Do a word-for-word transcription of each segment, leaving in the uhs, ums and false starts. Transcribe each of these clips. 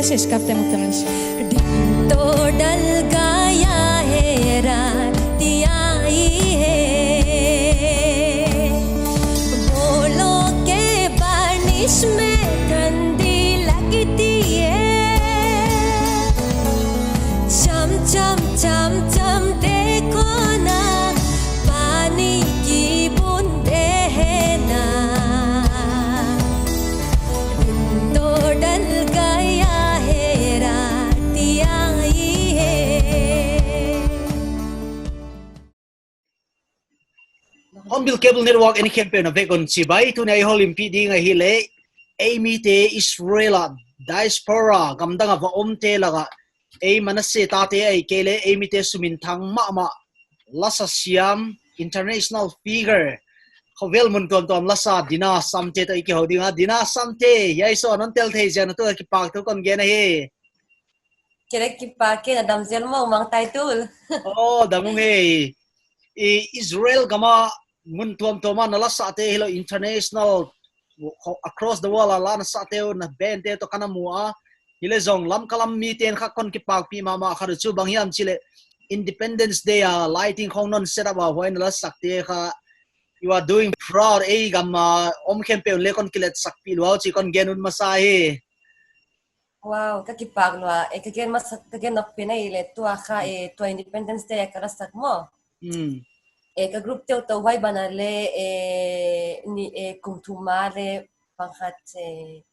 אחרי שהשכבתם אותם לישון. दिल तो ढल गया है, रात आई है। बोलो के बारिश में ठंडी लगती है। चम चम चम चम देखो ना, पानी की बूंदे है ना। दिन तो ढल गया है, रात आई है। Hornbill Cable Network en khempeuh na vek un chibai. Tuni a i houlimpih ding ahihleh, ei mite Israel a, diaspora, gamdang a va omte laka, ei Manasseh tate ahihkeileh ei mite suminthang mahmah lasa siam, international figure, khovel mun tuamtuam lasa Dina Samte toh i kihou ding a. Dina Samte, hiai show a non tel thei ziak in tua kipak thu kon gen ahi. Kei leng kipak e, na dam zel maw, Mang Taitul? Oh, dam ung e. I Israel gam a mun tuamtuam a na lasate hilou international, across the world a la na sate uh, na band te toh ka na mu a. Hileh zong Lamka lam miten kha kon kipakpih mahmah khat uh chu bang hiam chih leh Independence Day a lighting khong non set up a, huai na lasakte kha, you are doing proud. Ei gam a om khempeuh leh kon kiletsakpih lua uh chih kon gen un masa hi. Wow, ka kipak lua. E, ka gen masa, ka gen nop pen ahihleh tua kha, e, tua Independence Day a ka lasak maw. Hmm. E, ka group te uh toh huai ban ah leh, e, ni, e, kum thum ah leh bang khat, e,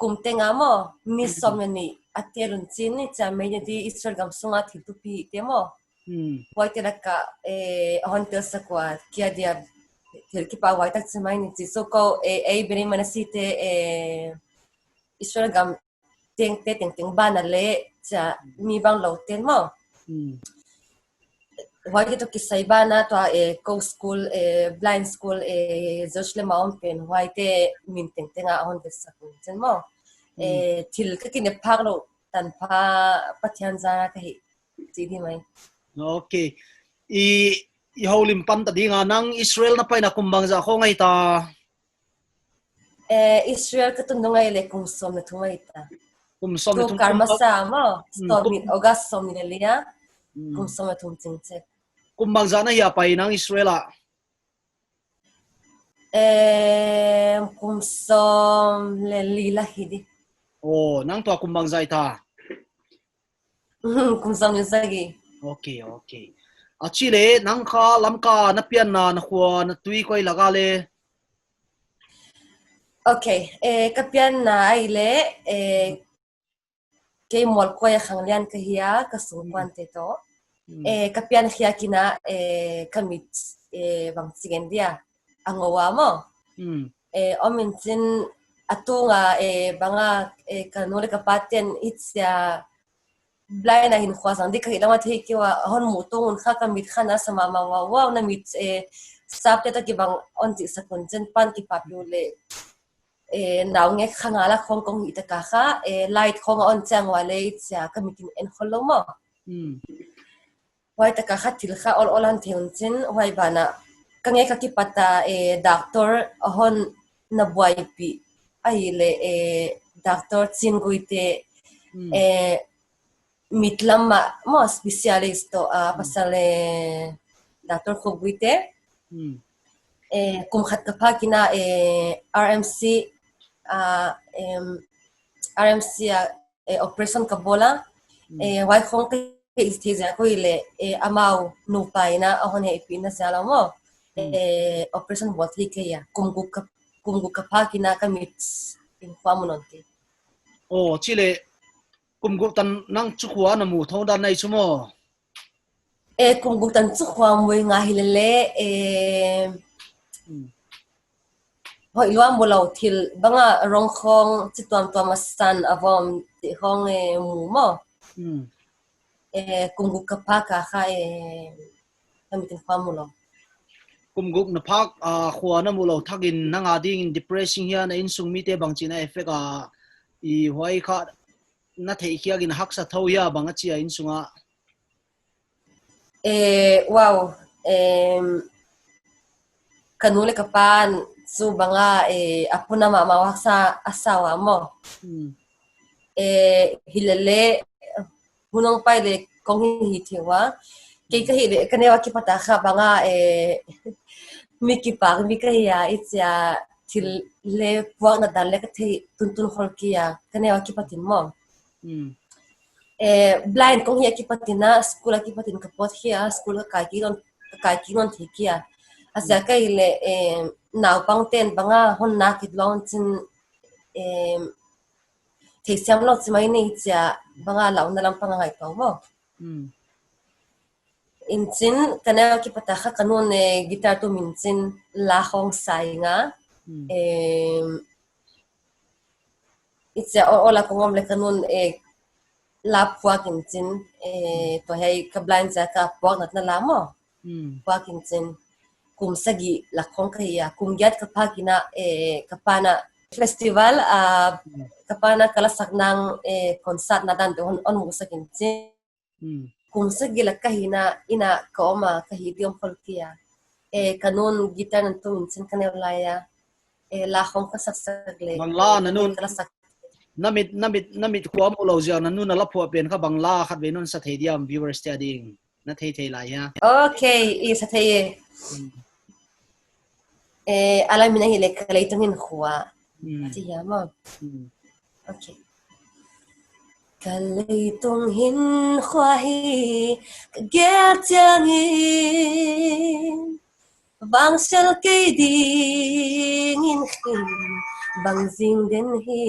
kum teng ah maw, mi sawm leh nih a tel un chin ni, chia mei ni di Israel gam sung a thil thupi te maw. Hmm. Huaite laka, e, a hon telsak ua, kia dia thil kipahhuai tak chi mai ni chi. So kou, e, ei Bnei Menashe te, e, Israel gam tengte tengteng ban ah leh chia mi banglou ten maw. Hmm. Huaite toh kisai ban ah tua, e, kou school, e, blind school, e, Jerusalem a om pen huaite min tengteng a hon telsak un chin maw. Hmm. E, thil ka kinep phak lou tanpha Pathian zara ka hi chi di mai. Okay. I, i houlim pan ta ding a, nang Israel na paina kum bangzah khong ahita? E, Israel ka tun nung ahihleh kum sawm leh thum ahita. Kum sawm leh thum. Kou kar masa maw, hmm, sawm kum, August sawmnih leh li a. Hmm. Kum sawm leh thum ching chek. Kum bangzah na hia pai nang Israel a? E, kum sawm leh li lah hi di. Oh, nang tua kum bangzah ahita? Kum sawm leh sagih. Okay, okay. A chih leh, nang kha Lamka na pianna, na khua, na tui koi laka leh? Okay, e, ka pianna ahihleh, e, kei Mualkuai a khanglian ka hi a, ka sungkuante toh. Mm. E, ka pian khiak in a, e, ka mit, e, bang chi ngen dia, a ngou a maw. Mm. E, om in chin a tung a, e, bang a, e, ka nu leh ka pa ten hichia blind a hinkhua sang di ka hih lam a thei kei ua, hon muh tung un kha ka mit kha na sa mahmah ua, wow, na mit, e, sap te toh kibang hon chihsak un chin pan kipapi uleh, e, naungek kha ngal a khong kong hih taka kha, e, light khong a on chiang ua leh chia ka mit in en khollou maw. Mm. Huai taka kha thil kha ol ol hon thei un chin, huai ban ah ka ngei ka kipat a, e, doctor a hon na buaipih ahihleh, e, Doctor Chin Guite, mm, e, mit lam ah maw specialist toh, a, mm, pasal, e, Doctor Khup Guite. Mm. E, kum khat ka phak in a, e, R M C, a, em, R M C a, e, operation ka bawl a. Mm. E, huai khong ka hih theih ziak uh leh, e, amau nupa in a, a hon hehpihna ziak lou maw. Mm. E, operation bawl thei kei a, kum guk ka, kum guk ka phak in a ka mit in khua mu nawn kei. Oh, chi leh kum guk tan nang chu khua na mu thou dan nai chu maw? Eh, kum guk tan chu khua mu nga hi lele, eh, Hmm. hoih lua mu lou thil bang a rong khong chi tuamtuam a san a vom tih khong, eh, mu maw. Hmm. Eh, kum guk ka phak a kha, eh, ka mit in khua mu lou. Kum guk na phak a khua na mu lou thak in nang a ding in depressing hia, na innsung mite bangchin a effect a, i huai kha na theih khiak in haksa thou hia, bang a chi a innsung a? Eh, wow. Em, ka nu leh ka pa chu bang a, eh, a puna mahmah a haksa a sa ua maw. Hmm. Eh, hi lele, hun hong pai leh kong hi hi thei ua. Kei ka hih leh ka neu a kipat a kha bang a, eh, mi kipak mi ka hi a, i chi a thil leh puakna dan leh ka thei tuntun khol kei a, ka neu a kipat in maw. Hmm. Eh, blind kong hi a kipat in a, school a kipat in ka pawt hi a, school ka kai kik nawn, ka kai kik nawn thei kei a. A ziak ahihleh, eh, naupang ten bang a hon na kit lou chin, eh, theisiam lou chi mai nei chi a bang a launa lampang a ngaihtuah maw. Hmm. In chin, ka neu a kipat a kha ka nu'n, eh, guitar tum in chin la khong sa ing a. Hmm. Eh, i chi a ol ol a kong om leh ka nu'n, eh, la puak in chin, eh, tua hiai ka blind ziak a puak natna la maw. Hmm. Puak in chin. Kum sagih lak khong ka hi a, kum giat ka phak in a, eh, ka pa'n a festival, ah, Hmm. ka pa'n a ka lasak nang, eh, concert na dan te hon, hon musak in chin. Hmm. Kum sagih lak ka hi in a, inn a ka om a, ka hih di om khol kei a. Eh, ka nu'n guitar na tum in chin ka neu lai a. Eh, la khong ka sak sak leh. Bang la na nu'n ka lasak. Na mit, na mit, na mit khua mu lou ziak na nu'n a la phuah pen kha bang la khatvei non sa thei diam viewers te a ding. Na thei thei lai hia? Okay, i sa thei e. Hmm. Eh, a la min ahihleh Ka Leitung Hinkhua. Hmm. Chi hia maw? Hmm. Okay. Ka leitung hinkhua hi ka gel chiangin, vangsial kei dingin khin bang zing den hi.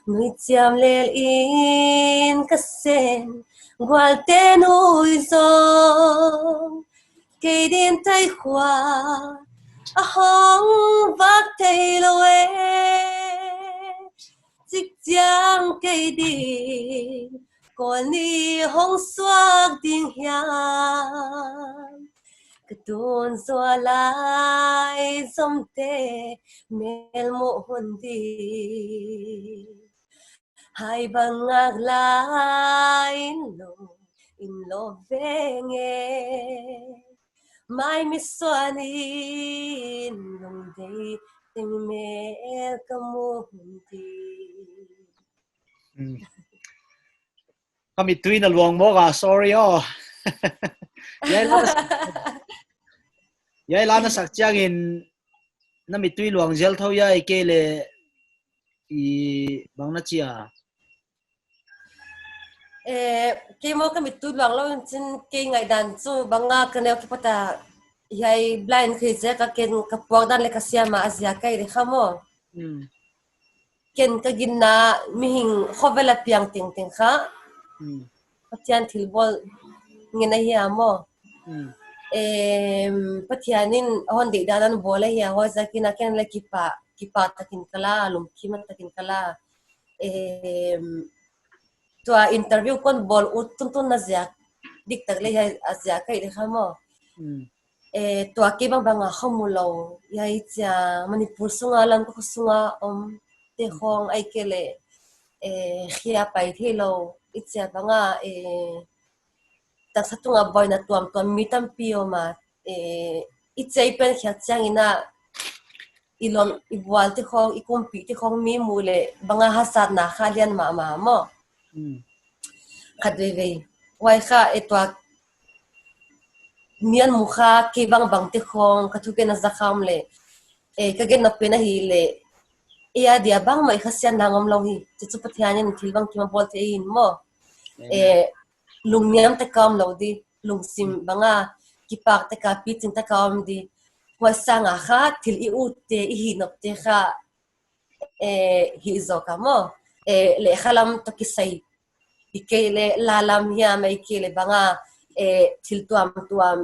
Nuichiam lel in ka sen, gualte nui zong kei din tai khua a hong vak thei lou e. Chik chiang kei din, kol ni hong suak ding hiam? Ka tun zual lai zomte melmuh hun di. Hai bang ngak lai in lou, in lou veng e. Mai mi suan in lungdei teng mel ka mu hun di. Hmm. Ka mittui na luang mawk a, sorry aw. Hiai la na sak, hiai la na sak chiangin na mittui luang zel thou hia, ahihkeileh i bang na chi a? Eh, kei maw ka mittui luang lou in chin kei ngaihdan chu bang a ka neu kipat a hiai blind ka hi ziak a ken ka puak dan leh ka siam a, a ziak ahihleh kha maw. Hmm. Ken ka ginna mihing khovel a piang tengteng kha. Hmm. Pathian thilbawl ngen ahi a maw. Hmm. Em, Pathian in hon deihdan a bawl ahi a, huaiziakin a ken leng kipak, kipak takin ka la, lungkim takin ka la. Em, tua interview kon bawl ut tuntun na ziak, diktak leh hiai a ziak ahihleh kha maw. Hmm. Eh, tua kei bangbang a kha mu lou, hiai chia Manipur sunga, Lamka khua sunga om te khong ahihkeileh, eh, khia pai thei lou, i chia bang a, eh, taksa tunga buaina tuamtuam mi tampi om a, eh, i chia i pen khiak chiangin a, i lawm, i bual te khong, i kumpi te khong mi mu leh bang a hazatna kha lian mahmah maw. Hmm. Khat veivei. Huai kha, eh, tua mi an mu kha kei bangbang te khong, ka thugen a za kha om leh. Eh, ka gen nop pen ahihleh, eh, a dia bangmah i kha siatna ngam lou hi. Chu chu Pathian in thil bangkim a bawl thei in maw. Amen. Eh, lungniam taka om lou di, lungsim bang a kipak taka, piching taka om di. huai sanga kha thil i utte, i hihnopte kha, eh, hih zaw ka maw, eh, lehkhalam toh kisai, i kei leh lalam hiam, ahihkeileh banga, eh, thil tuamtuam,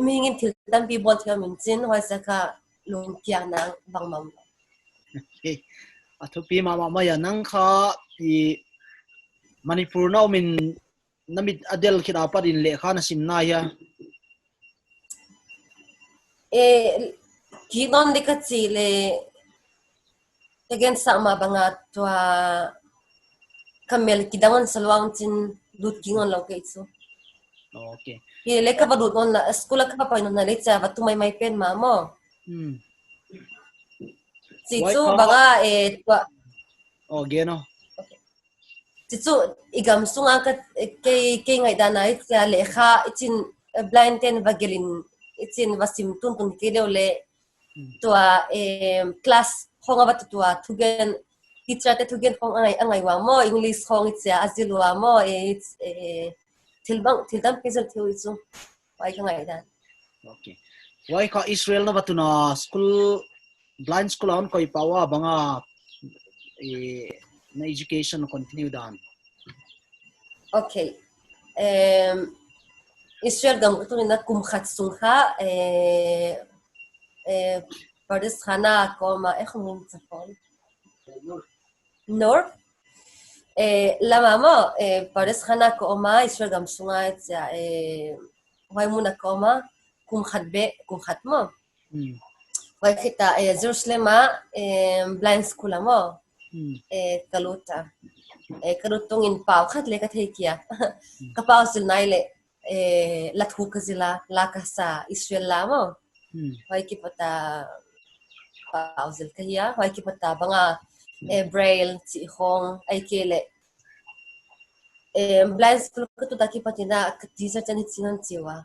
mihingin thil tampi bawl thei om in chin, huai sanga kha lungkiat nang bangmah. Okay. A thupi mahmah mai a. Nang kha i Manipur na om in na mit a del khit apat in lehkha na sim na hia? Eh, ki non de ka chi leh, ka gen sak mah banga tua ka mel kidang on sa lua un chin lut ging on lou kei chu. Okay. Hileh ka va lut on la, school a ka va pai on la leh chia va tu maimai pen mah maw. Hmm. Chi chu banga, eh, tua. Oh, gen o. Okay. Chi chu i gam sunga ka, eh, kei, kei ngaihdan a i chia lehkha i chin, eh, blind ten va gelh in i chin va sim tuntun kei leh leh. Hmm. Tua, eh, class khong a va tu tua thugen, teacher te thugen khong a ngai, a ngai ua maw, English khong i chia a zil ua maw, eh, eh, thil bang, thil tampi zil thei uh i chu. Huai ka ngaihdan. Okay. Huai kha Israel na va tun a school, blind school a hon koih pah ua banga, eh, na education continue dan? Okay. Em, Israel gam ka tun in a kum khat sung kha, eh, eh, Pardes Khana ka om a, eh, khong hong chapol. Nor. Eh, lama maw, eh, Pardes Khana ka om a, Israel gam sunga chia, eh, huai mun a ka om a, kum khat beh, kum khat maw. Hmm. Huai khit a, eh, Jerusalem a, eh, blind school a maw. Hmm. Eh, ka lut a. Eh, ka lut tung in pau khat leh ka thei kei a. Hmm. Ka pau zil nai leh, eh, la thu ka zil a, la ka sa, Israel la maw. Hmm. Huai kipat a pau zil ka hia, huai kipat a banga, eh, Braille chih khong, ahihkeileh. Eh, blind school ka tut a kipat in a ka teacher ten hichi'n hon chi ua.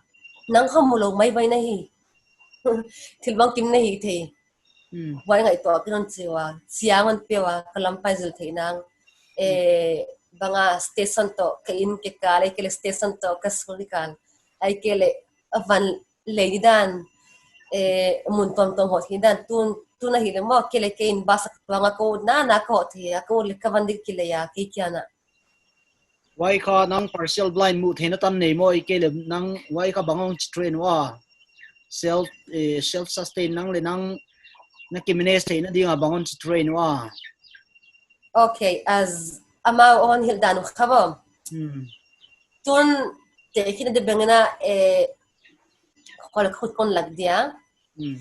Nang kha mu lou mai vai na hi. Thil bangkim na hih thei. Hmm. Huai ngaihtuah kei in hon chi ua. Chiang hon pe ua, ka lampai zil theih nang. Hmm. Eh, banga station toh ka inn kikal, ahihkeileh station toh ka school kikal. Ahihkeileh a van lei di dan, eh, mun tuamtuam hoh di dan, tun, tun ahihleh maw, kei leh kei in bus a tuang a ka ut na, na ka hoh thei, a ka ut leh ka van dik kilei a, kei kiang a. Huai kha nang partial blind muh theihna tan nei maw, ahihkeileh nang huai kha bang hong chi train ua. Self, eh, self sustain nang leh nang na ki manage theihna ding a bang hong chi train ua. Okay, as amau hon hilh dan uh kha maw. Hmm. Tun te khin de bang in a, eh, khol khut kon lak dia. Hmm.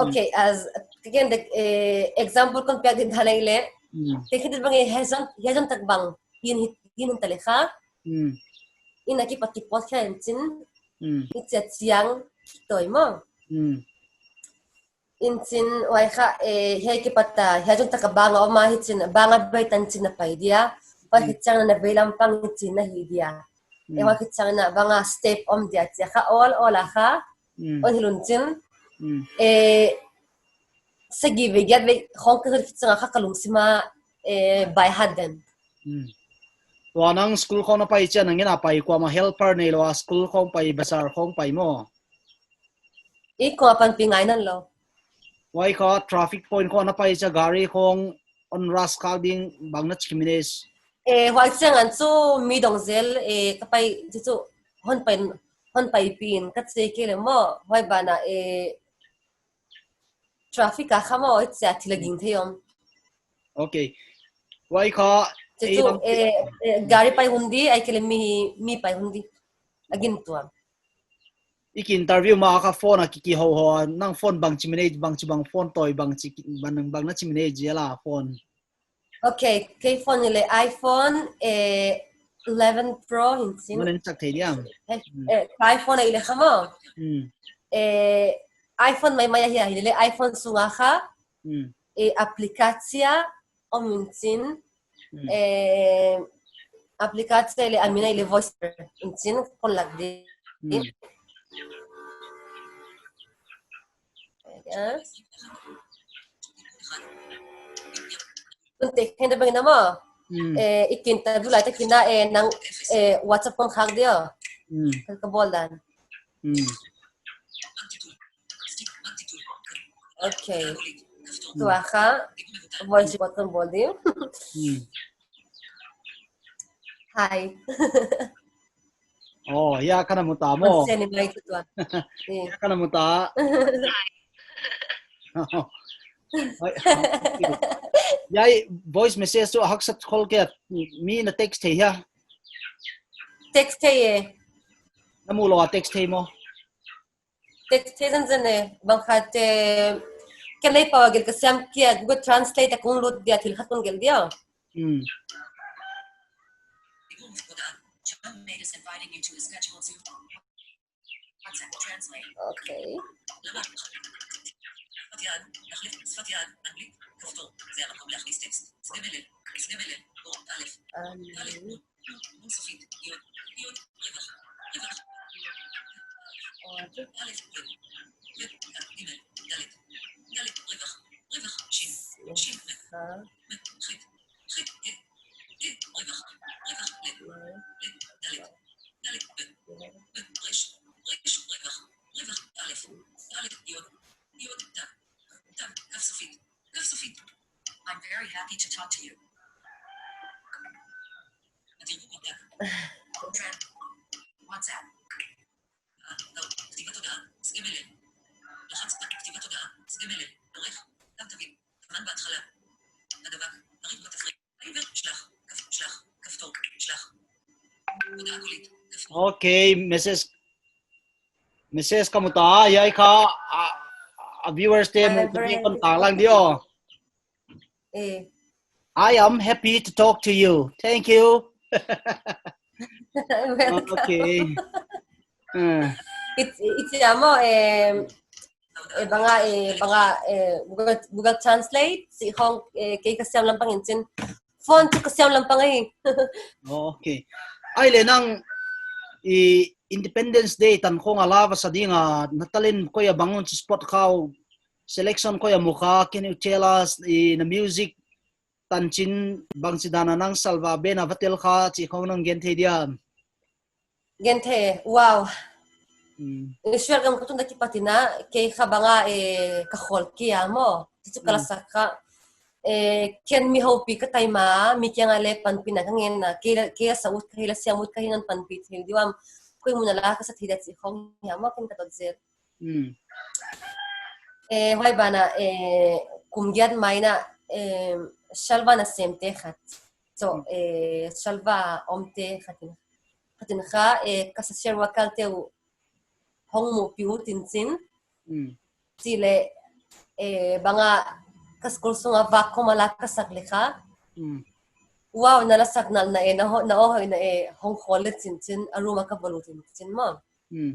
Okay, as, again, the, eh, example kon piak di dan ahihleh. Hmm. Te khin de bang, eh, hiai zon, hiai zon tak bang, hin, hin ta leh kha. Hmm. Inn a kipat kipawt khia in chin. Hmm. I chia chiang toh maw. Hmm. In chin huai kha, eh, hiai kipat a, hiai zon tak a bang a om a hichin, bang a bei tan chin na pai dia. Huai khit chiang na veilam pang hichin na hih dia. Eh, huai khit chiang na banga step om dia chia kha ol, ol a kha. Mm. Hon hilh un chin. Mm. Eh, sagih vei giat vei khong ka hilh khit chiang a kha ka lungsim a, eh, by heart den. Mm. Tua nang school khong na pai chiang nang in a pai kuamah helper nei lou a school khong pai, bazar khong pai maw. I kuamah panpih ngai nawn lou. Huai kha traffic point khong na pai chia gari khong hon rush khak ding bang na chi manage. Eh, huai chiang a chu mi dong zel, eh, ka pai chu chu hon pai, hon paipih in ka chi kei leh maw. Huai ban a, eh, traffic a kha maw, chia thil a ging thei om. Okay. Huai kha, chu chu, eh, eh, gari pai hun di, ahihkeileh mi, mi pai hun di. A gin tuam. I ki interview ma kha phone a ki, ki ho ho, nang phone bangchi manage, bangchi bang phone toh, bangchi ki, bang, bang na chi manage zel a phone. Okay, kei phone ahihleh iPhone, eh, eleven Pro hi'n chin. Maw, nang chak thei diam. Eh, eh, iPhone ahihleh kha maw. Hmm. Eh, iPhone maimai ahi a, hileh iPhone sunga kha. Hmm. Eh, aplikasia om in chin. Hmm. Eh, aplikasia leh a min ahihleh voice in chin kon lak di. Hmm. Eh. Tun te khin de bang in a maw. Hmm. Eh, i ki interview lai tak in a, eh, nang, eh, WhatsApp kon khak dia. Hmm. Ka, ka bawl dan. Hmm. Okay. Tua kha voice record kan bawl ding. Hmm. Hi. Oh, ya kana muta mo. Kon seni mai tu tua. Eh. Ya kana muta. Ai, ai, voice message tu haksat khol ke, mi na text thei hia? Text thei e. Na mu lou a text thei mo? Text thei zenzen e, bang khat, eh, ken lei pau a gelh ka siam kei a, Google Translate a kon lut dia, thil khat kon gelh dia. Hmm. Okay. שפת יד, להחליף, שפת יד, אנגלית, כפתור, זה המקום להכניס טקסט, סגמלל, סגמלל, אור, א', א', נון, נון סופית, יוד, יוד, ריווח, ריווח, א', ב', ב', ג', ד', ד', ריווח, ריווח, שין, שין, מ', מ', ח', ח', ט', ט', ריווח, ריווח, ל', ל', ד', ד', ב', ב', ר', ר', ריווח, ריווח, א', א', יוד, יוד, ת', ת', כ' סופית, כ' סופית. I'm very happy to talk to you. התרגום מודק. טרן. וואטסאפ. כתיבת הודעה. סגמלל. לחצת כתיבת הודעה. סגמלל. עורך. תו תווית. כמן בהתחלה. הדבק. עריץ בתפריט. העבר. שלח. כפ-, שלח. כפתור. שלח. הודעה קולית. כפתור. Okay, message. Message ka muta, hiai kha, a, a viewers te mu ka kon tang lang di aw. Eh. I am happy to talk to you. Thank you. Welcome. Okay. Eh. It's, it's, amo, eh, eh, banga, eh, banga, eh, Google, Google Translate, si hong, eh, kei ka siam lampang in chin. Phone tu ka siam lampang ahi. Oh, okay. Ai le nang, i Independence Day tan khong a la va sa ding a, na talent koi a bang un chi spot khau, selection koi a mu kha, can you tell us, i na music tan chin bangchi dan a nang Salva band a va tel kha, chi khong nang gen thei dia? Gen thei, wow. Hmm. Israel gam ka tun a kipat in a, kei kha banga, eh, ka khol kei a maw. Chu chu ka la sak kha. Eh, ken mi houpi ka taima, mi kiang a le panpihna ka ngen a, kei la, kei la sa ut ka hi, la siam ut ka hi, nang panpih thei diam. Koi mun a la ka sa thei dia chi khong hi a maw, ken ka dot zel. Hmm. Eh, huai ban ah, eh, kum giat mai in a, eh, Salva nasemte khat. So, eh, Salva omte khat in, khat in kha, eh, ka social worker te uh hong muhpih ut in chin. Hmm. Chih leh, eh, banga ka school sung a vak khawm a la ka sak leh kha. Hmm. Wow, na la sak nalh na e, na ho-, na aw hoihna e, hong khawl le chin chin, a room a ka va lut in chin maw. Hmm.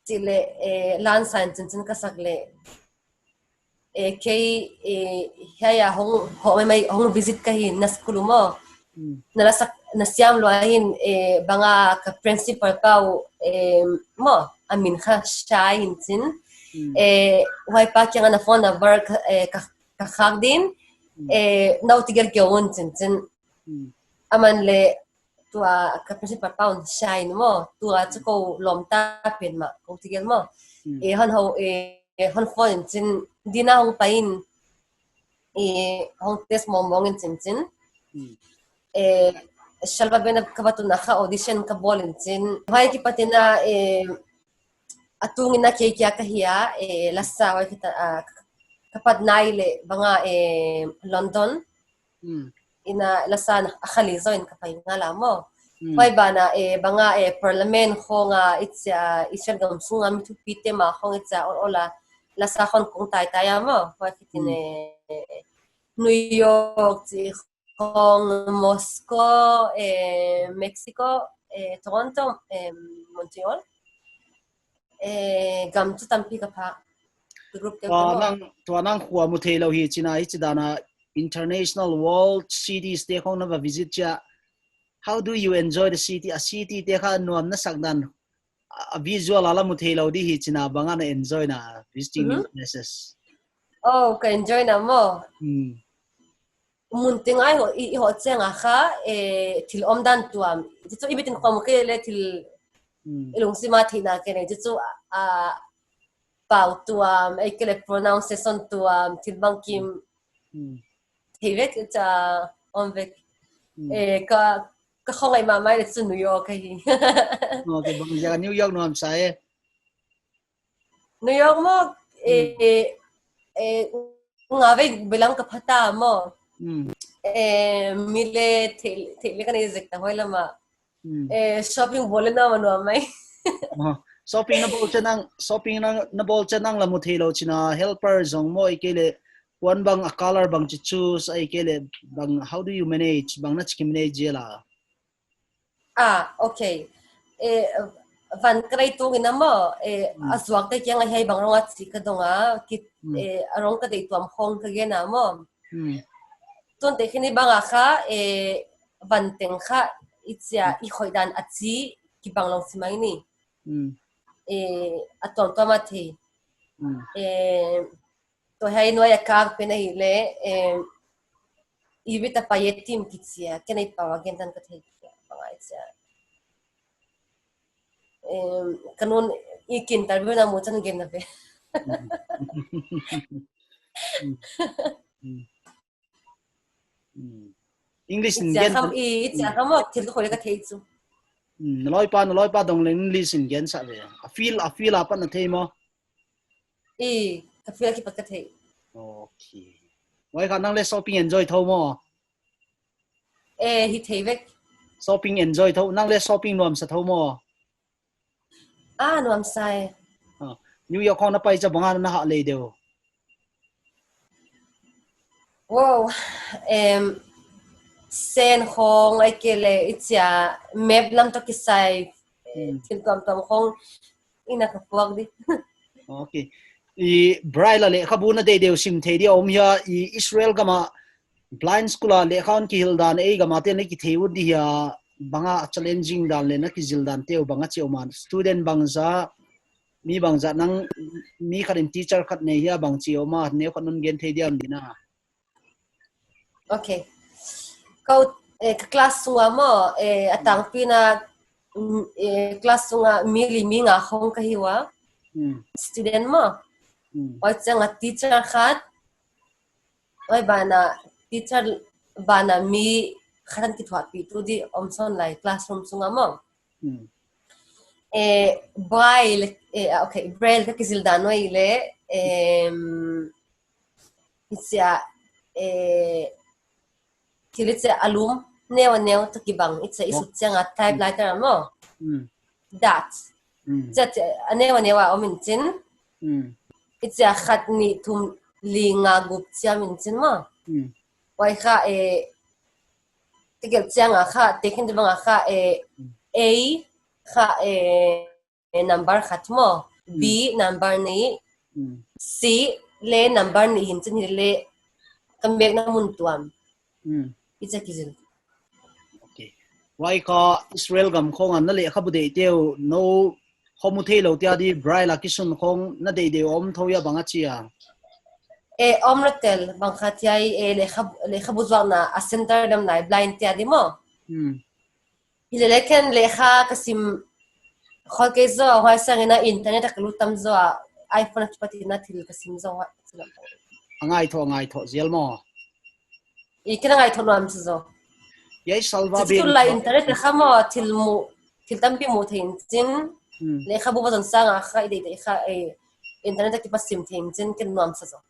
Chih leh, eh, lan san chin chin ka sak leh. Eh, kei, eh, hiai a hong, hong, mai, mai, hong visit ka hi na school uh maw. Hmm. Na la sak, na siam lua hin, eh, banga ka principal pa uh, eh, maw, a min kha Shai in chin. Hmm. Eh, huai pa kiang a na phone number ka, eh, ka, ka khak din, hmm, eh, nou tigel kei un chin chin. Hmm. Aman leh, tua ka principal pa un Shai in maw, tua chu kou lawm ta pen mah, kou tigel maw. Hmm. Eh, hon hou, eh, hon phone in chin, din a hong pai in, eh, hong test mawngmawng in chin chin. Hmm. Eh, Salva band a ka va tun a kha audition ka bawl in chin. Huai kipat in a, eh, a tung in a kei kia ka hi a, eh, la sa huai khit a, ah, ka pat nai leh banga, eh, London. Hmm. In a la sa na a khali zaw in ka pai ngal a maw. Hmm. Huai ban ah, eh, banga, eh, parliament khong a, i chia, Israel gam sung a mi thupite mah khong i chia, ol, ol a, la sa khong kong taitai a maw. Huai khit in, hmm, eh, New York chi khong, Moscow, eh, Mexico, eh, Toronto, eh, Montreal. Eh, gam chu tampi ka phak. Group te tua maw. Nang, tua nang khua mu thei lou hi chin a, hichi dan a international world cities te khong na va visit chia. How do you enjoy the city? A city te kha nuam na sak dan, a, a visual a la mu thei lou di hi chin a, bang a na enjoy na visiting, mhm, new places? Oh, ka enjoy na maw. Hmm. Mun teng a i ho-, i, i hoh chiang a kha, eh, thil omdan tuam. Chu chu i mit in khua mu kei leh thil, hmm, i lungsim a theihna kei nei. Chu chu, ah, pau tuam, ei kei le pronunciation tuam, thil bangkim, Hmm. thei vek cha om vek. Hmm. Eh, ka, ka khong ai mamai le chu New York ahi. Oh, ke bang ziak a New York nuam sa e. New York maw, eh, Hmm. eh, eh, nga vei belam ka phata maw. Hmm. Eh, mi le thei, thei le ka nei zek ta hoi lama. Hmm. Eh, shopping bawl le nuam a nuam mai. Oh, shopping na bawl chiang, shopping na, na bawl chiang la mu thei lou china helper zong maw ei kei le puan bang a color bang chi choose ei kei le bang, how do you manage? Bang na chi manage la? Ah, okay. Eh, van ka dei tung in a maw, eh, Hmm. a zuak te kiang a hiai bang rong a chi ka dong a, ki, Hmm. eh, a rong ka dei tuam khong ka gen a maw. Hmm. Tun te khini bang a kha, eh, van teng kha, i chia, Hmm. i khoih dan a chi, ki bang long si mai ni. Hmm. Eh, a tuamtuam a thei. Hmm. Eh, Tua hiai nuai a kak pen ahi le, em, i vita pa ye tim ki chia, ken ei pau a gen tan ka thei kia, bang ai chia. Em, ka nun i kin tar veu na mu chan gen na ve. Mm. Mm. Mm. English in Chia gen kham tan. I, chia kham maw, thil ka khoi le ka thei chu. Mm, na loipa, na loipa dong leng English in gen sa ve. A feel, a feel a pat na thei maw. I, ka feel a kipat ka thei. Okay. Huai kha nang le shopping enjoy thou maw? Eh, hi thei vek. Shopping enjoy thou, nang le shopping nuam sa thou maw? Ah, nuam sa e. Ah, New York khong na pai chiang bang a na hah lei deuh? Wow, em, sen khong ai kei le i chia map lam toh kisai, eh, Hmm. thil tuamtuam khong i na ka puak di. Okay. I Braille a lekhabu na deih deuh sim thei di a om hia, i Israel gam a blind school a lekha hon kihilh dan ei gam a te'n i kithei ut di hia, bang a challenging dan le na kizil dan te uh bang a chi om a, student bangzah, mi bangzah nang, mi khat in teacher khat nei hia bang chi om a, neu khat non gen thei diam di na. Okay. Ka, eh, ka class sung a maw, eh, a tangpi na, mm, eh, class sung a mi li mi nga khong ka hi ua. Hmm. Student maw. Hmm. Huai chiang a teacher khat, huai ban a teacher ban a mi khat hon kithuahpih tu di om sawn lai classroom sung a maw. Hmm. Eh, Braille, eh, ah, okay, Braille ka kizil dan uh ahi le, em, i chia, eh, thil i chia a lum, neu a neu toh kibang, i chia i Oh. sut chiang a typewriter a maw. Hmm. That. Hmm. Chia, chia, a neu a neu a om in chin. Hmm. I chia khat nih thum li nga gup chia om in chin maw. Hmm. Huai kha, eh, ka gelh chiang a kha, te khin te bang a kha, eh, Hmm. A kha, eh, number khat maw, B Hmm. number nih, Hmm. C le number nih hi in chin hi le, ka mek na mun tuam. Hmm. I chia kizil. Okay. Huai kha Israel gam khong a na lekhabu deih te uh, no khomu thei lou te a di Braille a kisun khong na deih deuh om thou hia bang a chia? Eh, om lou tel, bang kha chia i, eh, lekha, lekhabu zuakna a center lam nai blind te a di maw. Hmm. Hi le le ken lekha ka sim khol kei zaw, huai sang in a internet a ka lut tam zaw, iPhone a kipat in a thil ka sim zaw, huai. A ngaithoh, a ngaithoh zel maw. I ken a ngaithoh nuam sa zaw. Hiai Salva Chi Ben tu la kha internet a kha maw, thil mu, thil tampi mu thei in chin. Hmm. Lekhabu va zon sang a kha, i deih deih kha, eh, internet a kipat sim thei in chin, ken nuam sa zaw.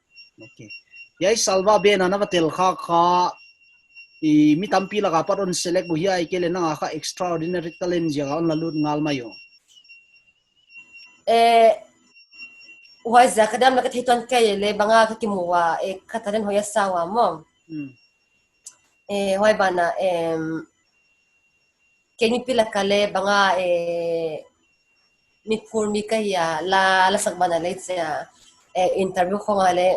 Okay. Hiai Salva Ben a na va tel kha kha, i mi tampi lak a pat hon select uh hia, ahihkeileh nang a kha extraordinary talent ziak a hon la lut ngal mai uh? Eh, huai ziak a diam le ka thei tuan kei le bang a ka kimu ua, eh, ka talent hoih a sa ua maw. Hmm. Eh, huai ban a, em, kei mipi lak a le bang a, eh, mi phur mi ka hi a, la, la sak ban a le chia, eh, interview khong a le,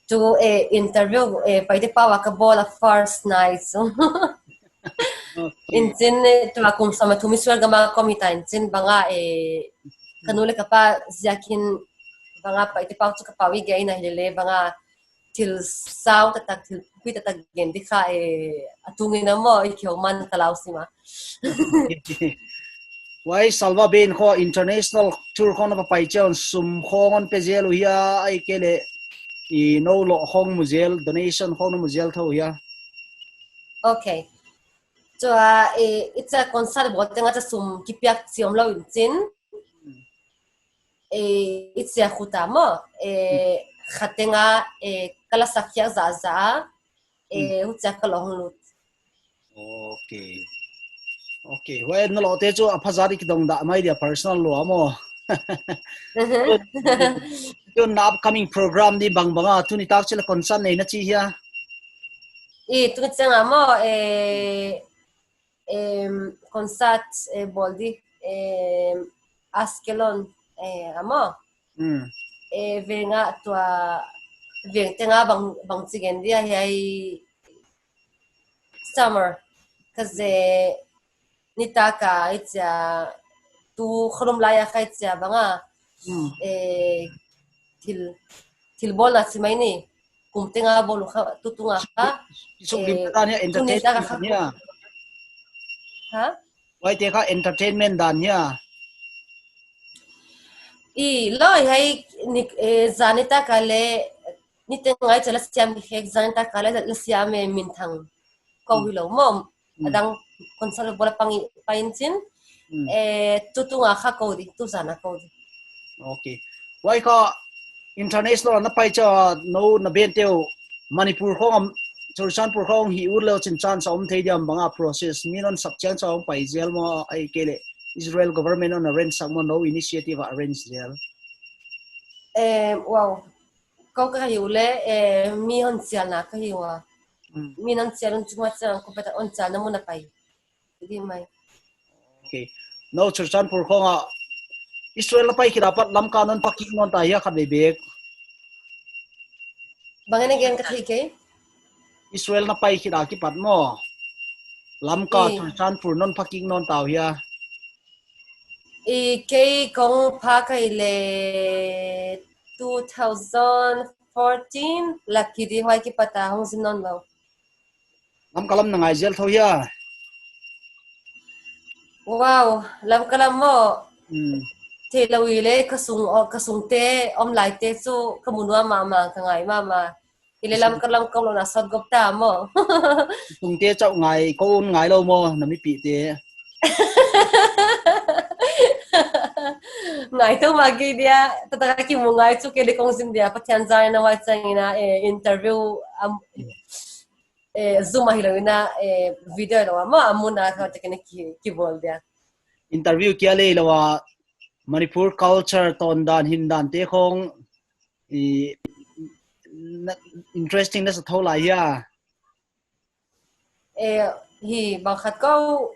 tu, eh, interview, eh, Paite pau a ka bawl a first night chu. Okay. In chin, eh, tua kum sawm a thum Israel gam a ka om hi ta in chin bang a, eh, ka nu le ka pa ziak in bang a Paite pau chu ka pau i gei na hi le bang a thil sau taktak, thil pi taktak gen di kha, eh, a tung in a maw, i kiho man ka lau sim a. Huai Salva Band khong international tour khong na pai chiang sum khong hon pe zel uh hia, ahihkeileh i nou loh khong mu zel, donation khong na mu zel thou hia? Okay. Chu a, eh, i chia concert bawl teng a chia sum kipiak chiam lou in chin. Eh, i chia khut a maw, eh, khat teng a, eh, ka la sak khiak zahzah a, eh, huchia ka la hong lut. Okay. Okay. Huai na loh te chu a pha zah di kidong dah mai dia personal lua maw. Tun na upcoming program di bangbang a, tuni tak chila concert nei na chi hia? I, tuni chiang a maw, eh, em, concert, eh, bawl di, em, Askelon, eh, a maw. Hmm. Eh, veng a tua, veng teng a bang, bangchi gen dia hiai summer. Ka ze nitak a i chia tu kholom lai a kha i chia bang a. Hmm. Eh, thil, thil bawlna chi mai ni. Kum teng a bawl uh kha, tutung a kha. Suk lim eh, dan hia, tuni entertainment tak a kha dan hia. Ha? Huaite kha entertainment dan hia. I loi hiai ni, eh, zan nitak a leh, niteng a i chia la siam hi khek zan nitak a leh, la siam e minthang. Kou hi lou maw. Hmm. Adang concert bawl a pang i, pai in chin. Hmm. Eh, tutung a kha kou di, tu zan a kou di. Okay. Huai kha international na pai chia nou na band te uh Manipur khong a, Churachandpur khong hih ut leh chin chance a om thei diam, bang a process, mi non sak chiang chia hong pai zel maw, ahihkeileh Israel government hon arrange sak maw, nou initiative a arrange zel? Eh, wow. Kou ka hi uleh, eh, mi hon chialna ka hi ua. Hmm. Mi non chial un chunga chiang kou beta hon chialna mun a pai. Di mai. Okay. Nou Churachandpur khong a Israel na pai khit a pat Lamka non phak kik nawn ta hia khatvei bek? Bang a na gen ka thei kei? Israel na pai khit a kipat maw, Lamka, eh, Churachandpur non phak kik nawn ta hia? I kei kong phak a i leh two thousand fourteen lak hi di, huai kipat a hong zin nawn lou. Lamka lam na ngai zel thou hia? Wow, Lamka lam maw. Hmm. Theilou i leh ka sung, o, ka sung te, om lai te chu ka mu nuam mahmah, ka ngai mahmah. I leh Lamka lam ka om lou na sawt gawp ta maw. Sung te chauh ngai, kou un ngai lou maw, na mipih te. Ngai tou mah kei dia, taktak a kimu ngai chu kei leh kong zin dia, Pathian zar in a huai chiang in a, eh, interview, am, eh, Zoom a hilou in a, eh, video hilou a maw, a mun a kha te kei na ki, kibawl dia. Interview kia leh lou a, Manipur culture tawn dan, hin dan te khong, i, na, interesting na sa thou lai hia? Eh, hi, bang khat kou,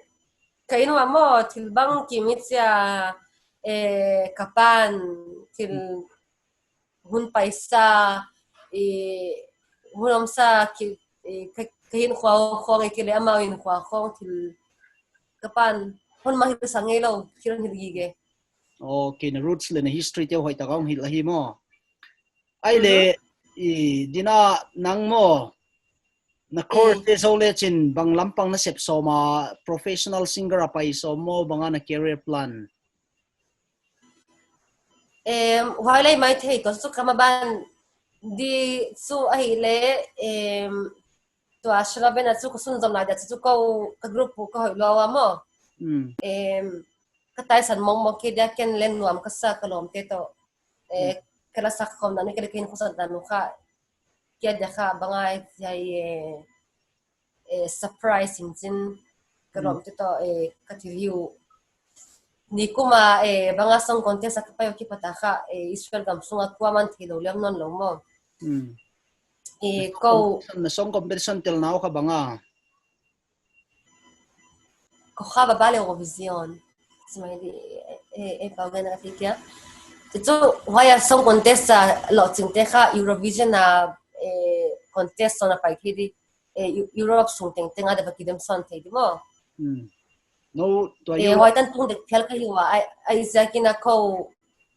ka inn ua maw, thil bangkim i chia, eh, ka pan, thil hun paisa, eh, hun omsa, ki, eh, ka, ka hinkhua khong, eh, kei leh amau hinkhua khong, thil ka pan, hun mah hilh sa ngeilou, thil hon hilh gige. Okay, na roots leh na history te hoihtak a hong hilh ahi maw. Ahihleh, i, Dina, nang maw, na course te zou leh chin bang lampang na sep sawm a, professional singer a pai sawm maw, bang a na career plan? Em, huai lai mai thei, tua chu ka maban di chu ahihleh, em, tua Shalom Band a chu ka sunzom lai dia chu kou ka group pu ka hoih lua ua maw. Hmm. Em, ka taisan mawngmawng kei dia, ken leng nuam ka sa ka lawmte toh. Eh, hmm, ka la sak khawm dan uh, ka la ken khusa dan uh kha. Kia dia kha bang a, eh, eh, surprise in chin ka lawmte toh, eh, ka thil hi uh. Nikum a, eh, bang a song contest a ka pai uh kipat a kha, eh, Israel gam sung a kuaman theilou lem nawn lou maw. Hmm. Eh, na song kou competition, na song competition telna uh kha bang a? Kochava Bal Eurovision. Smiley, eh, eh, pau gen a ti kia. Chu huai a song contest a lohching te kha Eurovision a, eh, contest song a pai thei di, eh, Eu-, Europe sung tengteng a deuh a kidem sawn thei di maw. Hmm. Nou, tua eh, Europe huai tan tung dek phial ka hi ua, ai, ai ziakin a kou,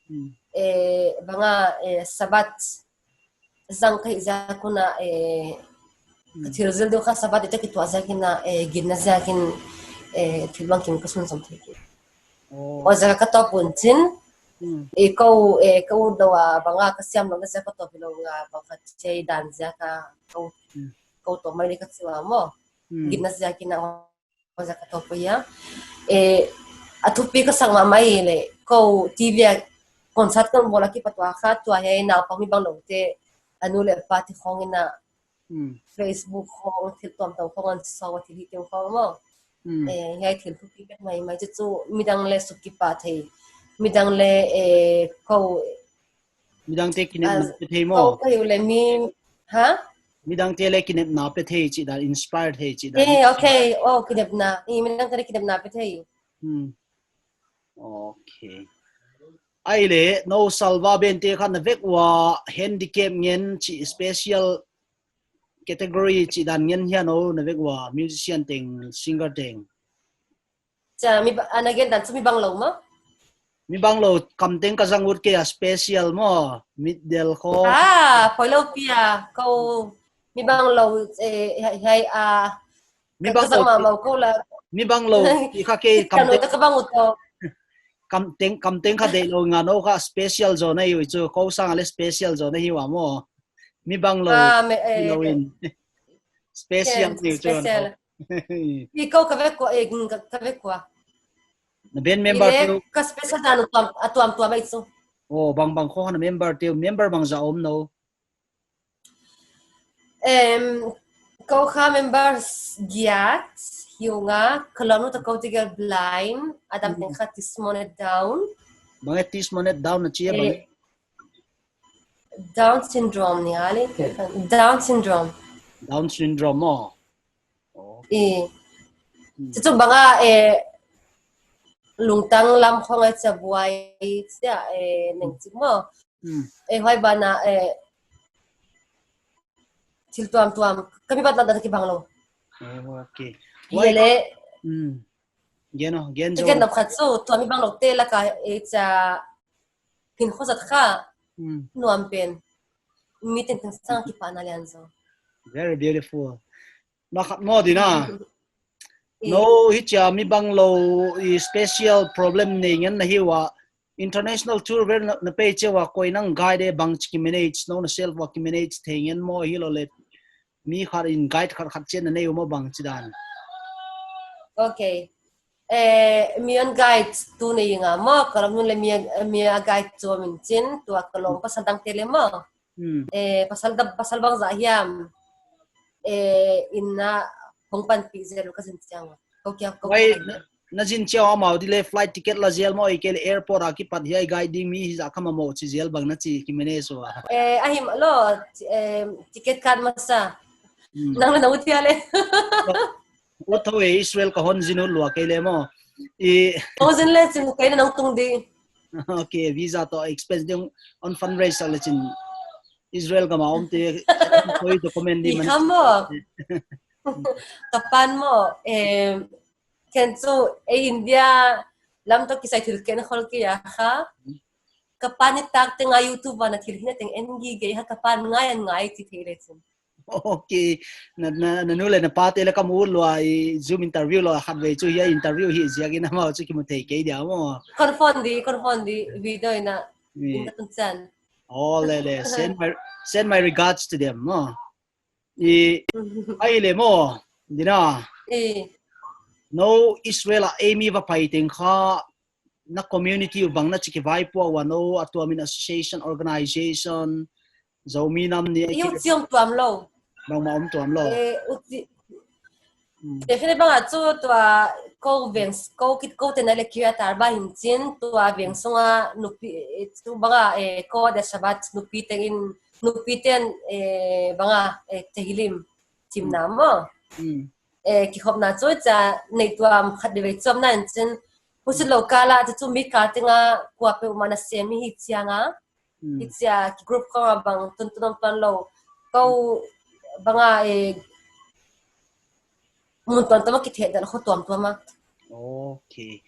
hmm, eh, bang a, eh, Sabbath zang ka hih ziak un a, eh, hmm, ka thil zil deuh kha Sabbath i tak i tuah ziakin a, eh, ginna ziakin, eh, thil bangkim ka sunzom thei kei. Oh. Huai ziak a ka tawp un chin. Hmm. E kou, e kou dou a bang a ka siam lou na ziak ka tawp hilou a bang kha chei dan ziak a kou, hmm, kou tawp mai le ka chi ua maw. Hmm. Gitna ziak in a huai ziak ka tawp ua. E, a thupi ka sak mahmah le kou T V a concert kon bawl a kipat ua kha tua hiai naupang mi bang lou te a nu le pa te khong in a Hmm. Facebook khong, thil tuamtuam khong an sawm a thil hi teng khong maw. Hmm. Eh, hiai thil thupi pek maimai chu chu midang le suk kipak thei. Midang le, eh, kou. Midang te kinepna pe thei maw. Kou ka hi uleh mi, ha? Midang te le kinepna pe thei chih dan, inspire thei chih dan. Eh, okay. Oh, kinepna. Eh, midang te le kinepna pe thei. Hmm. Okay. Ahihleh, nou Salva Band te kha na vek ua handicap ngen chih special category chih dan ngen hia nou na vek ua musician teng, singer teng. Cha, mi ba-, ana gen dan chu mi bang lou maw? Mi bang lou kam teng ka zang ut kei a special maw, mit del khong. Ah, poilou pi a, kou mi bang lou, eh, hiai, hiai, ah, Mi bang lou, mi bang lou, i kha kei kam teng, kam teng kha deih lou nga nou kha special zaw na hi ua chu, kou sang a le special zaw na hi ua maw. Mi bang lou, ah, mi lou in. Special ni chu. I kou ka vek ua, eh, ka vek ua. Na band member teu. Ka special dan a tuam, a tuam tuam mai chu. Oh, bang bang khong na member teu, member bangzah om nou. Em, kou kha members giat hi ua, ka lawmnu toh kou tegel blind, a dam teng kha autism and down. Bang e autism and down na chi a bang e? Down syndrome ni a le. Down syndrome. Down syndrome maw. Oh. Eh. Hmm. Chu chu bang a, eh, lungtang lam khong a cha buai, cha, eh, neng chik maw. Hmm. Eh, huai ban a, eh, thil tuamtuam. Ka mi bat na dan kibang lou. Oh, okay. Huai le. Hmm. Gen o, gen zo. Gen dam khat chu, tua mi bang lou te lak a, eh, cha, hin khosat kha. Hmm. Nuam pen. Mi tengteng sang kipahna lian zaw. Very beautiful. Na khat maw Dina. Eh. Nou hichia mi bang lou i special problem nei ngen na hi ua. International tour vel na, na pai chiang ua koi nang guide e bangchi ki manage, nou na self ua ki manage thei ngen maw hilou le. Mi khat in guide khat khat chiang na nei ua maw bangchi dan. Okay. Eh, mi on guide tu nei nga maw, ka lawmnu le mi, mi a guide chu min chin, tua ka lawm pasal dang te le maw. Hmm. Eh, pasal da, pasal bangzah hiam. Eh, in na hong panpih zel ka zin chiang. Kou kia, kou kia. Na, na zin chiang amau di le flight ticket la zel maw, i kei le airport a kipat hiai guide ding mi hi zah kha mamaw chi zel bang na chi ki manage ua. Eh, ahim lou, eh, ticket card masa. Hmm. Nang le na ut hia le. Ut thou e, Israel ka hon zin ut lua kei le maw. I hon zin le chin kei le nang tung di. Okay, visa toh expense ding on fundraiser le chin. Israel gam a om te, koi document di man. Ka pan maw, eh, ken chu, eh, India lam toh kisai thil ken khol kei a kha. Ka pan i tak teng a YouTube a na thil hina teng en gige kha ka pan ngai an ngai chi thei le chin. Okay. Na, na, na nu le na pa te le ka mu lua i Zoom interview lou khatvei chu hiai interview hi ziak in amau chu ki mu thei kei dia maw. Kon phone di, kon phone di, video in a, in ka tun chan. Oh, le, le. Send my, send my regards to them, maw. I, ahihleh maw, Dina. Eh. Nou Israel a ei mi va pai teng kha, na community uh bang na chi ki vaipuak ua nou, a tuam in association, organization, Zomi nam ni. I uchi om tuam lou. Bangmah om tuam lou. Eh, uchi. Hmm. Te fene bang a chu tua kou veng, kou kit kou te na le kia tar ba hin chin, tua veng sunga nupi, eh, chu bang a, eh, kou de Shabbat nupi teng in, nupi ten, eh, bang a, eh, Tehillim chimna maw. Hmm. Eh, kikhopna chu cha nei tuam khat di vei chom na in chin. Husi lou kala chu chu mi ka tenga kua pe uma na sem mi hi chiang a. Hmm. Hichia ki group khong a bang tun tun om tuan lou. Kou bang a, eh, mun tuamtuam a ki theh dan kho tuamtuam a. Okay.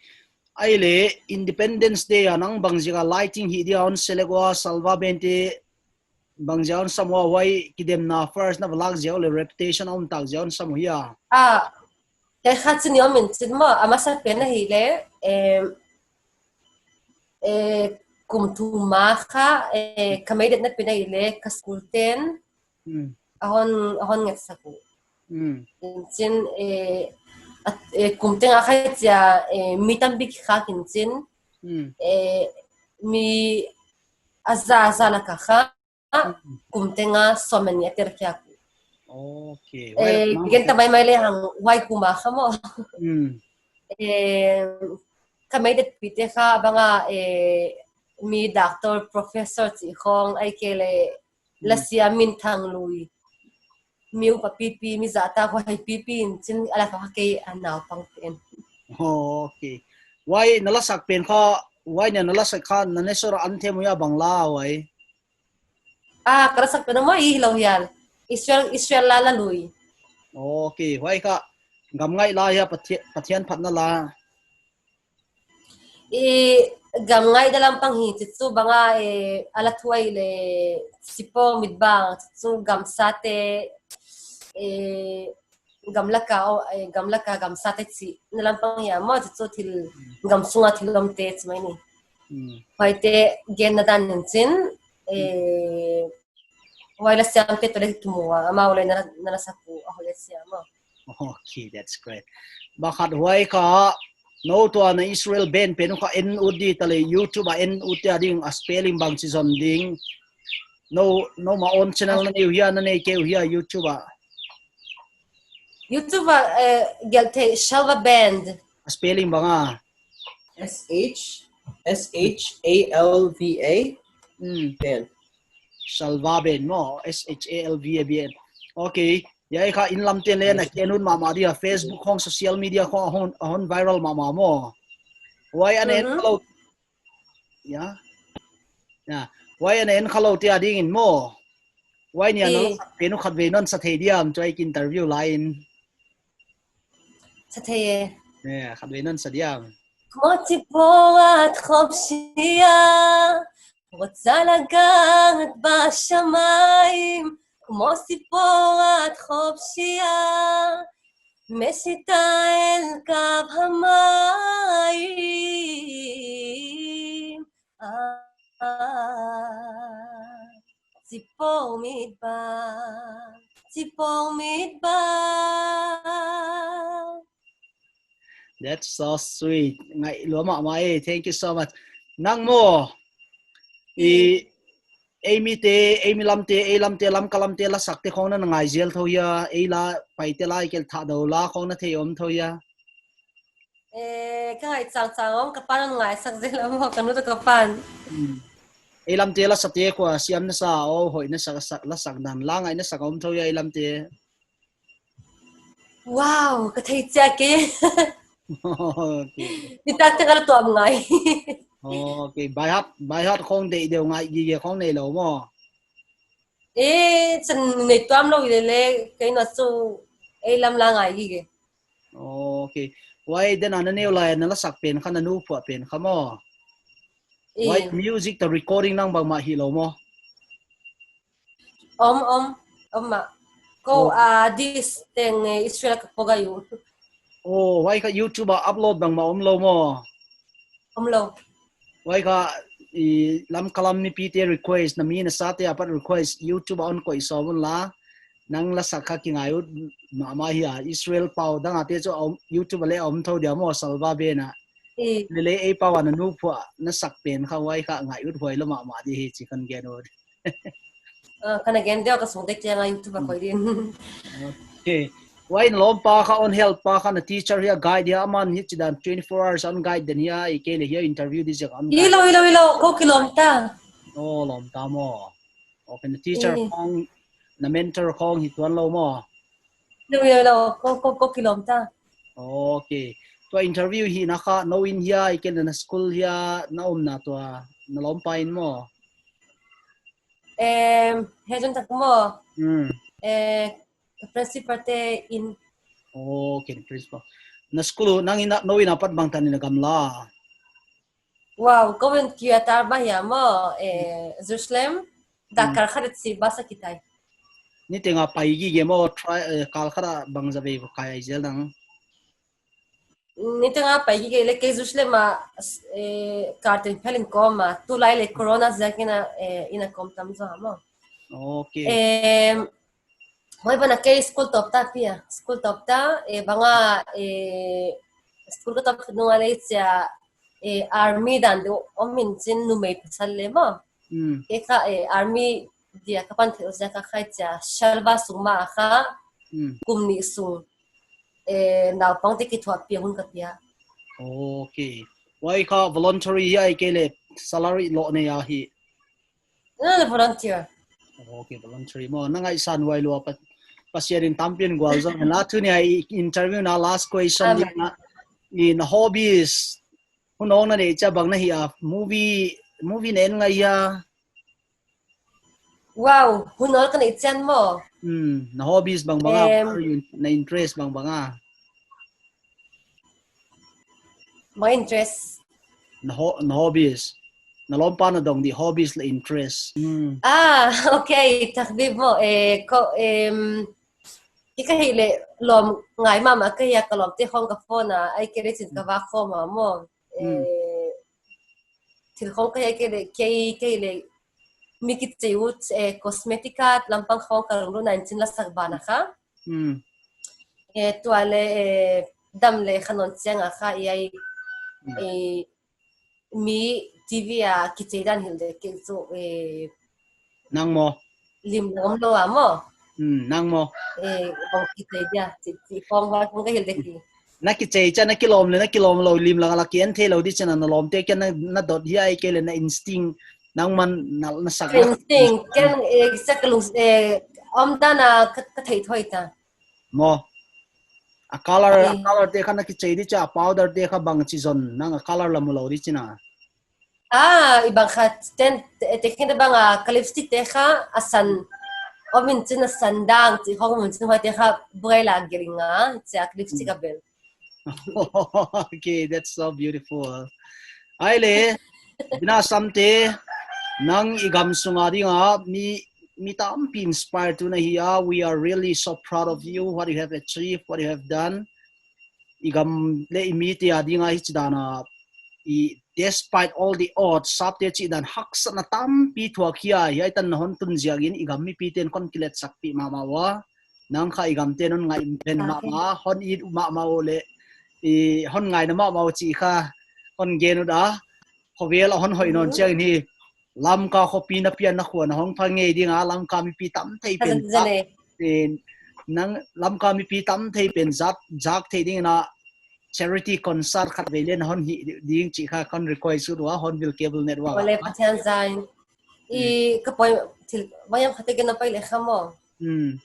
Ahihleh Independence Day a nang bang ziak a lighting hi dia hon select ua Salva Band te bang ziak hon sam ua huai kidemna first na va lak ziak le reputation a om tak ziak hon sam hia. Ah, eh, khat chu ni om in chin maw, a masa pen ahihleh, em, eh, kum thum ma kha, eh, ka mei detna pen ahihleh ka school ten, Hmm. a hon, a hon ngetsak uh. Hmm. Inchin, eh, a, eh, kum teng a khai chia, eh, mi tampi kikhak inchin, Hmm. eh, mi a za, a za lak a kha, Hmm. kum teng a sawm leh nih a tel khiak. Okay. Eh, Well, gen ta maimai lehang huai kum a kha maw. Hmm. Eh, ka mei detpihte kha bang a, eh, mi doctor, professor chih khong, ahihkeileh Hmm. lasiam minthang lui, mi upa pipi, mi zahtak huai pipi inchin a lak a kha kei a naupang pen. Oh, okay. Huai na lasak pen kha, huai na, na lasak kha, na ne sora an them uh hia bang la huai? Ah, ka lasak pen maw hilou hial. Israel, Israel la la lui. Okay, huai kha gam ngaih la hia Pathian, Pathian phatna la? I gam ngaihna lampang hi, chih chu bang a, eh, a la thu ahihleh Sipaul Midbar, chih chu gamsate, eh, gam lak a, oh, eh, gam lak a gamsate chihna lampang hia maw, chih chu thil gam sunga thil omte chih mai ni. Hmm. Huaite genna dan inchin, eh, huai lasiamte toh leng kimu a, amau leng na, na lasak uh a hoih a siam maw. Okay, that's great. Pakhat huai kha, nou tua na Israel band pen uh kha en ut di taleh YouTube a en utte ading a spelling bangchi zon ding? Nou, nou ma own channel na nei uh hia, na nei kei uh hia YouTube a? YouTube a, eh, gelh thei Shalva Band. A spelling bang a? S H, S H A L V A, Hmm. Band. Shalva Band maw, S H A L V A Band. Okay. Huai kha inn lamte leng na Yes. ki en ut mahmah dia, Facebook khong, social media khong a hon, a hon viral mahmah maw. Huai a na en Mhm. khalou. Ya. Ya. Huai a na en khaloute adingin maw. Huai ni a na Eh. lasak pen uh khatvei non sa thei diam, chu ai ki interview lai in. Sa thei e. Ya, khatvei non sa diam. כמו ציפורת חופשייה, רוצה לגעת בשמיים, כמו ציפורת חופשייה, משיטה אל קו המים. אה, ציפור מדבר, ציפור מדבר. That's so sweet. Ngaihlu mahmah e. Thank you so much. Nang maw, i, ei mite, ei mi lamte, ei lamte, Lamka lamte lasakte khong na ngai zel thou hia, ei la paite la, ahihkeileh Thadou la khong na thei om thou hia? Eh, ka ngai changchang om, ka pa'n ngaisak zel om, ka nu toh ka pa'n. Hmm. Ei lamte lasate kua siam na sa, oh, hoih na sak, sak, lasak dan la ngai na sak om thou hia ei lamte? Wow, ka thei chiah kei. Okay. Nitak chiah ka la tuam ngai. Okay, by heart, by heart khong deih deuh ngai gige khong neilou maw? Eh, chan nei tuam lou lele, kei na chu ei lam la ngai gige. Okay. Huai den a na neu lai na lasak pen kha, na nu phuah pen kha maw? Eh. Huai music toh recording nang bangmah hilou maw? Om, om, om mah. Ko, Oh. ah, disc teng, eh, Israel ka pawt uh. Oh, huai kha YouTube a upload bangmah omlou maw? Omlou. Huai kha, i, Lamka lam mipite request, na mi na sate apat request, YouTube a hon koih sawm un la. Nang lasak kha kingai ut mahmah hia, Israel pau dang ate chu om, YouTube a leng om thou dia maw, Shalva Band a. Eh. Lele ei pau a na nu phuah, na sak pen kha huai kha ngai ut huai lou mahmah di hi chih kon gen ut. Ah, ka na gen deuh ka sung tek chiang a YouTube a koih din. Okay. Huai na lawmpa kha hon help pa kha, na teacher hia, guide hia, aman hichi dan twenty-four hours hon guide den hia, ahihkeileh hia interview di ziak a hon guide. Hilou, hilou, hilou, kou kilawm ta. Oh, lawm ta maw. Okay, na teacher Eh. khong, na mentor khong hi tuan lou maw? Hilou, hilou, hilou, kou, kou, kou kilawm ta. Okay. Tua interview hihna kha, nou inn hia, ahihkeileh na school hia, na omna tua, na lawmpa inn maw? Em, hezon tak maw. Hmm. Eh, ka principal te inn. Okay, principal. Na school, nang inn a, nou inn apat bangtan in na gamla? Wow, kou inn Kiryat Arba hia maw, eh, Jerusalem. Dak Hmm. kal khat a chih bus a kitai. Niteng a pai gige maw, try, eh, kal khat a bangzah vei kai zel nang? Niteng a pai gige leh kei zu leh ma, eh, curtain phel in kawm a, tulai leh corona ziakin a, eh, inn a kawm tam zaw maw. Okay. Em, huai ban ah kei school top ta pia, school top ta, eh, bang a, eh, school ka top nung a leh chia, eh, army dan deuh om in chin numei pasal leh maw. Mm. Kei kha, eh, army dia ka pan theih ziak a kha chia Shalva sung ma a kha, mm, kum nih sung, eh, naupangte kithuahpih hun ka pia. Okay. Huai kha voluntary hia ahihkeileh salary lou nei a hi? Na, na volunteer. Okay, voluntary maw. Na ngaihsan huai lua pa, Pasian in tampi in gualzawh hen la. Tuni a i interview na last question, amen, ni na, ni na hobbies. Hun awng na neih chiang bang na hih a, movie, movie na en ngai hia? Wow, hun awng ka neih chiang maw. Hmm, na hobbies bangbang a, em, what are you, na interest bangbang a? My interest. Na ho-, na hobbies. Na lawmpa na dong di hobbies leh interest. Hmm. Ah, okay, takbib maw. Eh, ko, em, kei ka hih leh lawm ngai mahmah ka hi a, ka lawmte khawng ka phone a, ahihkeileh chin ka va khawm a maw. Hmm. Eh, thil khawng ka hih ahihkeileh, kei, kei leh mi kichei ut, eh, cosmetic a lampang khawng ka lunglut nai in chin lasak ban a kha. Hmm. Eh, tua leh, eh, dam leh kha nawn chiang a kha, i ai, hmm, eh, mi TV a kichei dan hilh dek kei chu, eh, nang maw? Lim lam lou a maw? Hmm, nang maw? Eh, bang kichei dia, chi, chi khawng va khawng ka hilh dek hi. Na kichei chiang, na kilawm leh na kilawm lou lim lang a la ki en theilou di chin a, na lawmte kiang na, na dot hia ahihkeileh na instinct, nangman na, na sak na instinct, ken, eh, sak lung, eh, om dan a ka, ka theih thoi ta. Maw. A color, a, eh, color te kha na kichei di chiang, a powder te kha bangchi zon, nang a color la mu lou di chin a. Ah, i bang kha ten, te, te khen bang a, ka lipstick te kha, a san, om in chin a san dang, chi khawng om in chin huai te kha, buai la gering a, chia ka lipstick a bel. Okay, that's so beautiful. Ahihleh, Dina Samte, nang i gam sung a ding a, mi, mi tampi inspire tu na hi a, we are really so proud of you, what you have achieved, what you have done. I gam leh i mite a ding a hichi dan a, i despite all the odds, sapte chih dan haksatna tampi thuak hi a, hiai tan na hon tun ziakin i gam mipite'n kon kiletsakpih mahmah ua. Nang kha i gamte'n hon ngaihven mahmah, hon it mahmah uleh, i hon ngaina mahmah uh chih kha hon gen ut a. Khovel a hon hoih nawn chiang in hi, Lamka khopi na pian na khua na hong pha ngei ding a, Lamka mipi tam thei pen zat, eh, nang Lamka mipi tam thei pen zat, zak thei ding in a charity concert khat vei leng hon hih ding chih kha kon request ut ua, Hornbill Cable Network a. Ole Pathian zain. I ka poi thil, mayam khat te gen na pai leh kha maw. Hmm.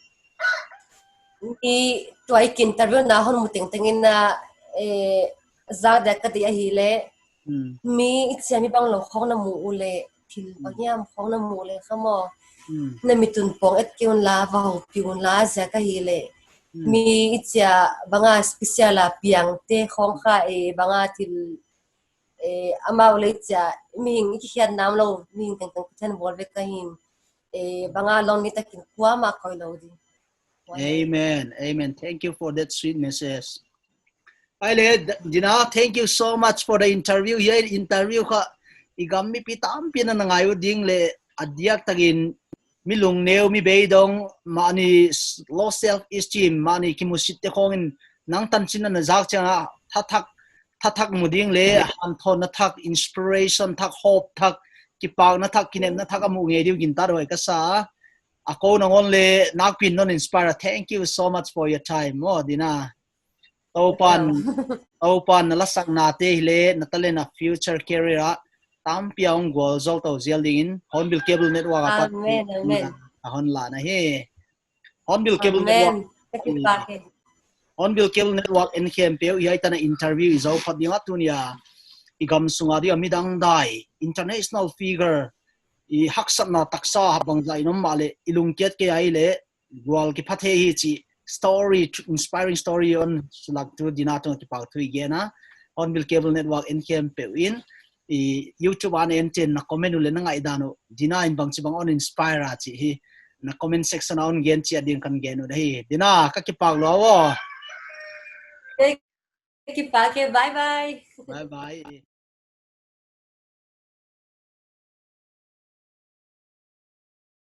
I tua i interview na hon mu tengteng in na, eh, zak dia ka deih ahihleh. Hmm. Mi i chia mi banglou khawng na mu uleh, thil banghiam khawng na mu uleh kha maw. Hmm. Na mit un pawng et kei unla, va houpih unla, ziak ahihleh. Hmm. Mi i chia bang a special a piangte khawng kha, eh, bang a thil, eh, amau leh chia, mihing i kikhiat nam lou, mihing tengteng Pathian bawl vek ahi. Eh, bang a lonely takin kuamah koih lou di. Amen. Amen. Thank you for that sweet message. Ahihleh, D-, Dina, thank you so much for the interview. Hiai interview kha i gam mipi tampi'n a na ngai ut ding leh a diak takin mi lungneu, mi beidong, mahni s-, low self esteem, mahni kimusitte khawng in nang tanchin na zak chiang a, tha thak, tha thak mu ding leh, hanthawnna thak, inspiration thak, hope thak, kipakna thak, kinepna thak a mu ngei di uh gintak huai ka sa. A kou nangawn leh nakpi'n non inspire. Thank you so much for your time. Oh, Dina. Toupa'n, Toupa'n na lasaknate hileh, na talent a future career a tampi a hong gualzawh tou zel dingin, Hornbill Cable Network a pat, amen, amen, a hon la na hi. Hornbill Cable Network. Amen. Ka kipak e. Hornbill Cable Network en khempeuh, hiai tan a interview i zou phot ding a tuni a. I gam sung a ding a midang dai, international figure, i haksatna taksa bangzah in om mahleh, i lungkiat kei ahihleh, gual kipha thei hi chih story, tr-, inspiring story hon sulak tu Dina tungah kipahthu i gen a. Hornbill Cable Network en khempeuh in, i YouTube a na ente'n na comment uleh na ngaihdan uh, Dina in bangchibang hon inspire a chih hi, na comment section a hon gen chiat ding kon gen ut ahi. Dina, ka kipak lua aw. Thank Kipak e, bye bye. Bye bye.